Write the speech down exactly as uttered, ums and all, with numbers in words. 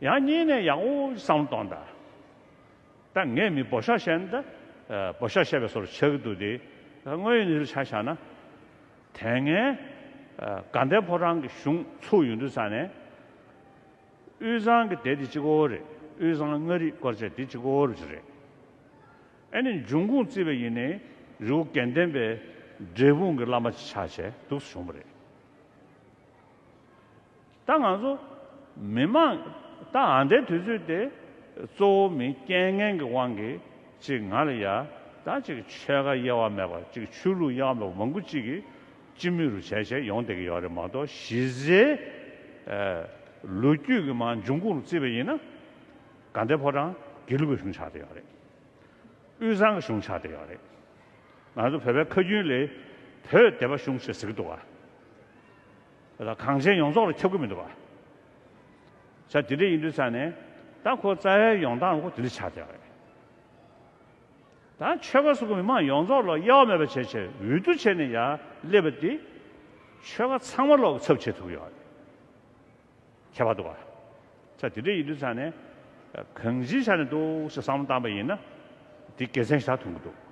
ཡང་གཉིས་ནས་ཡག་པོ་བསམ་བློ་གཏོང་དང་། ད་ངས་མི་འབོ་ཤོག་བཤད་ན་ད་འབོ་ཤོག་བཤད་པའི་བཟོ་འདྲ་ཆགས་ཀྱི་འདུག་སྟེ། དངོས་ཡོད་གནས་ཚུལ་ཆ་བཞག་ན། དེ་སྔའི་དགའ་ལྡན་ཕོ་བྲང་གི་གཞུང་ཚུགས་ཡོང་དུས་ཙ་ནས། དབུས་གཙང་གི་སྡེ་དེ་གཅིག་པོ་རེད། དབུས་གཙང་མངའ་རིས་སྐོར་བྱེད་དེ་གཅིག་པོ་རེད་རེད། ཨ་ནི་འབྱུང་ཁུངས་བརྩིས་པ་ཡིན་ནའི་རི་བོ་དགེ་ལྡན་པའི་འབྲས་སྤུངས་ཀྱི་བླ་མ་ཆགས་བྱས་འདུག་སེ་བྱུང་བ་རེད། ད་ང་ཚོ་མི་མང་ད་ཨ་འདའི་དུས་ཚོད་དེ་གཙོ་བོ་མི་རྐྱེན་ངན་གྱི་དབང་གིས་ཅིག་ང་ལ་ཡ་ད་ཅིག་ཆོལ་ཁ་དབྱེ་བ་མེད་པ་ཅིག་ཆོས་ལུགས་དབྱེ་བ་མེད་པ་མང་པོ་ཅིག་གིས་སྤྱི་མོས་རུ་བྱས་བྱས་ཡོང་བསྡད་ཀྱི་ཡོད་རེད་མ་གཏོགས། གཞི་རྩའི་ལོ་རྒྱུས་ཀྱི་མ་འབྱུང་ཁུངས་རུ་བརྩིས་པ་ཡིན་ན་དགའ་ལྡན་ཕོ་བྲང་དགེ་ལུགས་ཀྱི་གཞུང་ཆགས་བསྡད་ཡོད་རེད། དབུས་གཙང་གི་གཞུང་ཆགས་བསྡད་ཡོད་རེད། ང་ཚོ་བོད་པའི་ཁ་རྒྱུན་ལ་བོད་སྡེ་པ་གཞུང་ཞེས་ཟེར་གྱི་འདུག་ག། ད་གངས་ཅན་ཡོངས་རྫོགས་ལ་ཁྱབ་ཀྱི་མི་འདུག་ག། ས་དེ་འདྲ་ཡིན་དུས་ཙ་ནས་ད་ཁོ་རྩ་བའི་ཡོང་སྟངས་ཁོ་དེ་འདྲ་ཆགས་བསྡད་ཡོད་རེད། ད་ཆོལ་ཁ་སོགས་ཀྱི་མི་མང་ཡོངས་རྫོགས་ལ་དབྱེ་བ་མེད་པ་བྱས་བྱས་འོས་བསྡུ་བྱས་ནས་ཡར་སླེབས་པ་དེ་ཆོལ་ཁ་ཚང་མ་ལོག་གི་ཚབ་བྱེད་ཐུབ་ཀྱི་ཡོད་རེད། ཁྱད་པར་འདུག་ག། ས་དེ་འདྲ་ཡིན་དུས་ཙ་ནས་གང་ཅིའི་ཆ་ནས་འདུག་ཟེར་བསམ་བློ་བཏང་པ་ཡིན་ན་དེ་དགེ་མཚན་ཞེ་དྲག་མཐོང་གི་འདུག།